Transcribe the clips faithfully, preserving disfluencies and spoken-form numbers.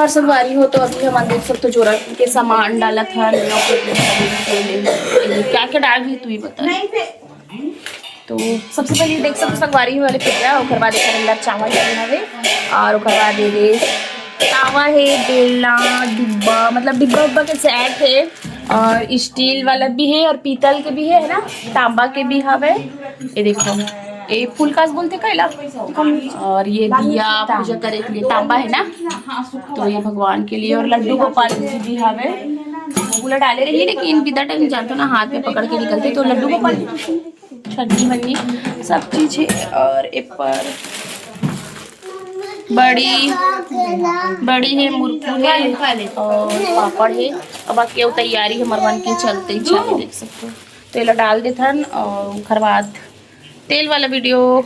संगवारी हो, तो अभी हमन देख सकथो जोरा के सामान डालत हन। क्या क्या डाल रही तू ही बता। तो सबसे पहले देख सकथो संगवारी हो वाले पिज्जा, ओकर बाद एकर अंदर चावल डाले हवे और ओकर बाद ये दे तावा हे, बेलना, डिब्बा, मतलब डिब्बा उब्बा के सेट हे और स्टील वाला भी हे और पीतल के भी हे, है ना, तांबा के भी हवे। ये देखो, ये फूल कास बोलथे का एला। और ये दिया पूजा करे के लिए तांबा है ना, तो ये भगवान के लिए। और लड्डू गोपाल जी भी हवे, पूरा डाले रही, लेकिन बिदा टाइम जानते ना, हाथ में पकड़ के निकलते, तो लड्डू गोपाल छन्नी वन्नी सब चीज है। और ए पर बड़ी, बड़ी है, मुरकू है और पापड़ है। अब बाकी अउ तैयारी हमर मन के चलते ही चलते, देख सकते हो। तो एला डाल देथन और ओकर बाद तेल वाला वीडियो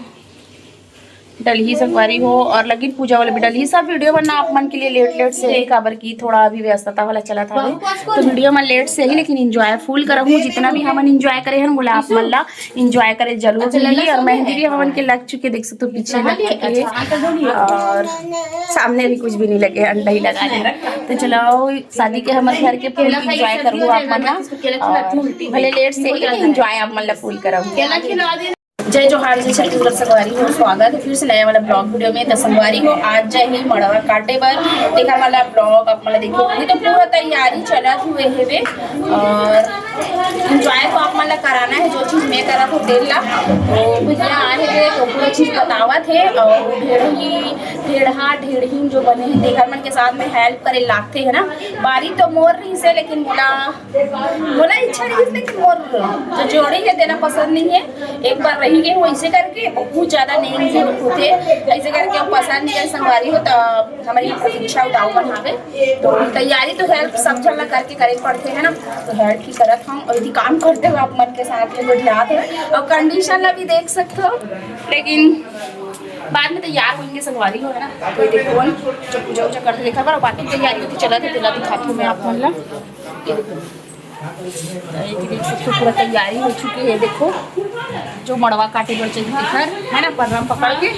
डलही संगवारी हो और लगिन पूजा वाला भी डलही। सब वीडियो मन ना आप मन के लिए लेट लेट से ही, काबर की थोड़ा अभी व्यस्तता वाला चलत हवे, तो वीडियो मन लेट से ही, लेकिन एंजॉय फुल करहूँ। जितना भी हमन एंजॉय करे हन, बोला आप मन ला एंजॉय करे जरूर मिलही। और मेहंदी भी हमन के लग चुके, देख सकते हो पीछे लग चुके है और सामने भी कुछ भी नहीं लगे, अंडा ही लगा दे। तो चलो शादी के हमर घर के फुल एंजॉय करहूँ आप मन ला, और भले लेट से ही, लेकिन एंजॉय आप मन ला फुल करहूँ। जय जोहार, जय छत्तीसगढ़ संगवारी हो, स्वागत है फिर से नया वाला ब्लॉग वीडियो में। तो संगवारी हो, आज जाही मड़वा काटे बर, तेकर वाला ब्लॉग आप मन ला देखो। अभी तो पूरा तैयारी चलत हुए हेवे और एंजॉय तो आप मन ला कराना है, जो चीज मैं करत हूँ तेल ला। तो भैया आए थे तो पूरा चीज बतावत है और ढेढ़ी, ढेढ़ा ढेढ़ी जो बने हैं तेकर मन के साथ में हेल्प करे लागते है ना। बारी तो मोर रही से, लेकिन मोला मोला इच्छा रहिस, लेकिन मोर जो जोड़ी है तेला पसंद नहीं है। एक बार रही गए वैसे करके बहुत ज्यादा नेंग झुक होते, ऐसे करके वो पसंद नहीं है संगवारी हो, तो हमारी प्रतीक्षा उदाऊ बनावे। तो तैयारी तो हेल्प सब झन ला करके करे पड़ते है ना, तो हेल्प ही करत हम। और यदि काम करते हुए आप मन के साथ में गोठियात है और कंडीशन ला भी देख सकते हो, लेकिन बाद में तैयार होंगे संगवारी हो, है ना। तो ये देखो जो पूजा उजा करते देखा बार, बाकी तैयारी होती चला थे, तेला दिखाती हूँ मैं आप मन ला। ये देखो। ये देख सकते हो, पूरा तैयारी हो चुकी है। देखो, जो मड़वा काटे बर चाहिए तेखर, है ना, पर्रम पकड़ के,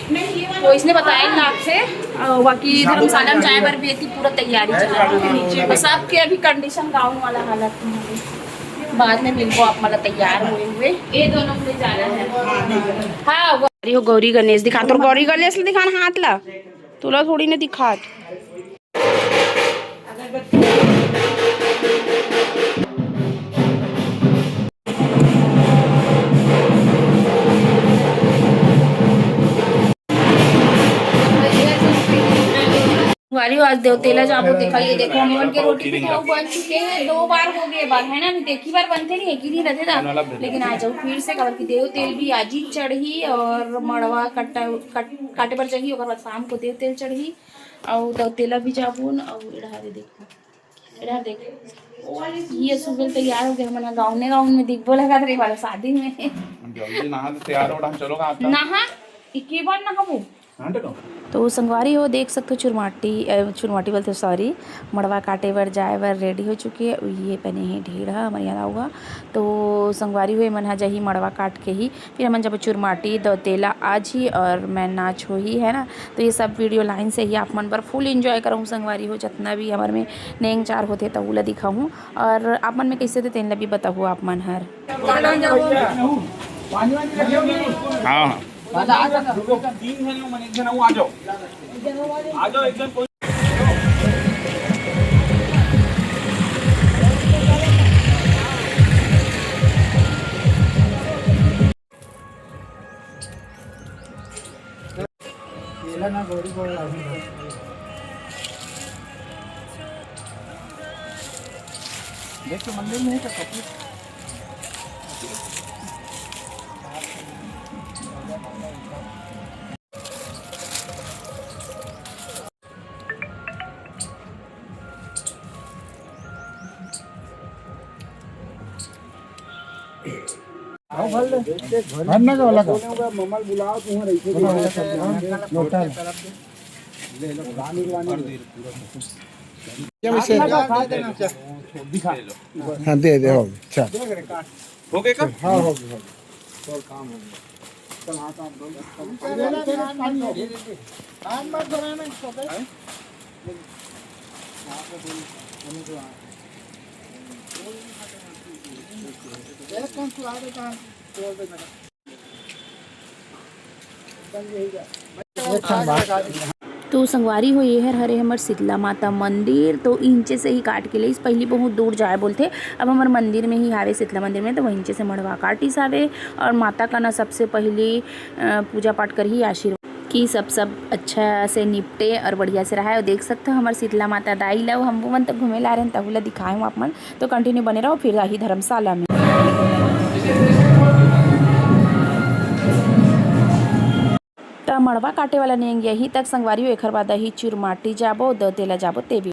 तो इसने बताया ना आपसे, अ, बाकी धर्मशाला में जाए बर भी इतनी पूरा तैयारी चला रही है। बस आपके अभी कंडीशन गाँव वाला हालत में है। बाद में मिलबो आप, मतलब, तैयार हुए हुए। ये दोनों को ले जाना है। हाँ, अरे हो गौरी गणेश दिखा, तोर गौरी गणेश ला दिखा ना हाथ ला, तोला थोड़ी ना दिखात। संगवारी हो, आज देवतेला जाबो, देखा, ये देखो, हमन के रोटी पिठाऊ बन चुके हैं, दो बार हो गए बार, है ना, अभी देखी बार बनते नहीं है कि नहीं रहते ना, लेकिन आ जाओ फिर से, काबर कि देवतेल भी आज ही चढ़ही और मड़वा कट्टा, कट, काटे बर जाही, ओकर बाद शाम को देवतेल चढ़ही। अउ तो तेला भी जाबुन, अउ एड़ा दे देखो, एड़ा देख, ये सुबह तैयार हो गए, हमन ह गाँव ने गाँव में दिखबो लगा रे वाला शादी में। जल्दी नहा के तैयार हो, हम चलो कहाँ था? नहा, इके बार नहाबो। हाँ, तो तो संगवारी हो, देख सकते हो, चुरमाटी, अ, चुरमाटी बोलते, सॉरी, मड़वा काटे बर जाए बर रेडी हो चुके है। ये बने हे ढेढ़ा, हमारे यहाँ हुआ। तो संगवारी हो, मन ह जाही मड़वा काट के ही फिर हमन जब चुरमाटी दौतेला आज ही और मैं नाच होही, है ना। तो ये सब वीडियो लाइन से ही आप मन बर फुल एंजॉय करहूँ संगवारी हो, जितना भी हमर में नेंग चार होथे त उला दिखाहूँ और आप मन में कैसे थे तेन ला भी बताहूँ आप मन हर। हाँ, हाँ। तीन झन हो, मन एक झन हो, आ जाओ। आ जाओ, एक झन कोई केला ना गौरी को लागू है। देख तो मंदिर में है क्या कपूर? आओ भर ले। भरना का वाला का? ममल बुलाओ, तुम्हारे इसे भी लोटा है। ले लो, पानी वानी। क्या वैसे? दिखा। हाँ, दे दे, हो गया। चल। हो गया का? हाँ, हो गया, हो गया। चल, काम हो गया। चल, हाँ, काम हो गया। हाथ मत धोना ना इसको, बस। हैं? तो संगवारी हो, ये हर हरे हमर शीतला माता मंदिर। तो इंचे से ही काट के लेइस, पहली बहुत दूर जाए बोलथे, अब हमर मंदिर में ही हावे, शीतला मंदिर में, तो वहीं से मड़वा काटिस हावे। और माता का ना सबसे पहली, अ, पूजा पाठ करही, आशीर्वाद कि सब, सब अच्छा से निपटे और बढ़िया से रहे। और देख सकते हो हमर शीतला माता दाई ला, हम मन तो घूमे ला रहे हैं, तहु ला दिखाए हूँ आप मन, तो continue बने रहो, फिर आही धर्मशाला में। त मड़वा काटे वाला नेंग यही तक संगवारी हो, एखर बाद आही चुरमाटी जाबो, द तेला जाबो तेवी।